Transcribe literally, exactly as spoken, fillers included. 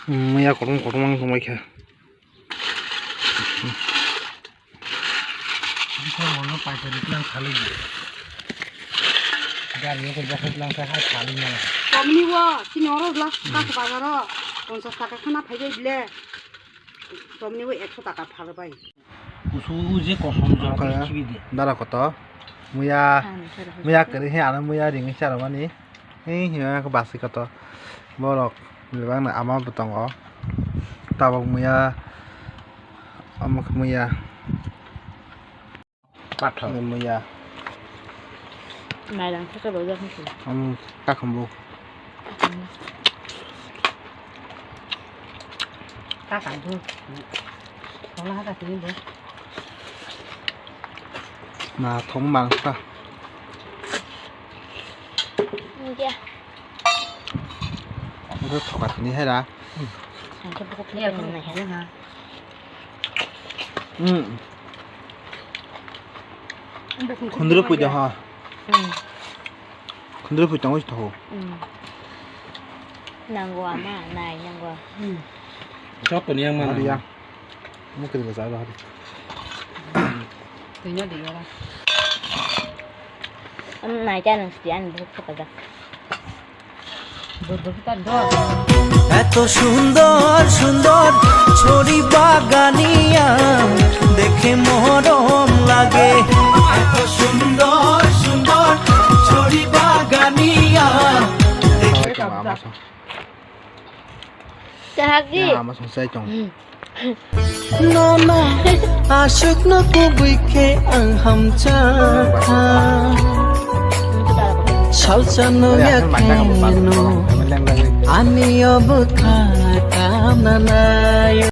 Muya kotorma kotorma wng tongbaikha. Bwskango paithago tlang salai di. Gari o koi bwkhak tlang kha hai salai mano. Tomni o chini oro bla kas bazar o ponchas taka khana phaibai bile. Tomni o ekso taka phalbai. Kusu uje kosom jora khibi de. Dara koto. Muya, muya kwrwi he ano muya ringwi charwmani. Hei, hima khe basi koto. Borok bebak no ama bo tongo. Tabok muya, omo khe muya. Pathor. Muya. Mairang khe bojak hwn. Omo kakhumbu. Kakhumbu. Ola ha kakhumbu. Na thong mang ta. Muya. Oro thoka tini hai ra. Ang khe buku khe nai ha. Hmm. Khundru puja ha. Hmm. Khundru puja tongo tho. Hmm. Nangwa ma nai nangwa. Hmm. Joto ni yang mana? Hari ya. Mungkin bisa ada hari. Tanya dia lah. Nai jangan sih an buku khe pajak. এত সুন্দর সুন্দর ছড়ি বাগানিয়া দেখে মরম লাগে। এত সুন্দর সুন্দর ছড়ি বাগানিয়া দেখে Kahagi. Ya, masuk saya cong. Nono aswkno kubui khe ang hamjakha. Salsano ya kheno ani obwkha kamnanaio.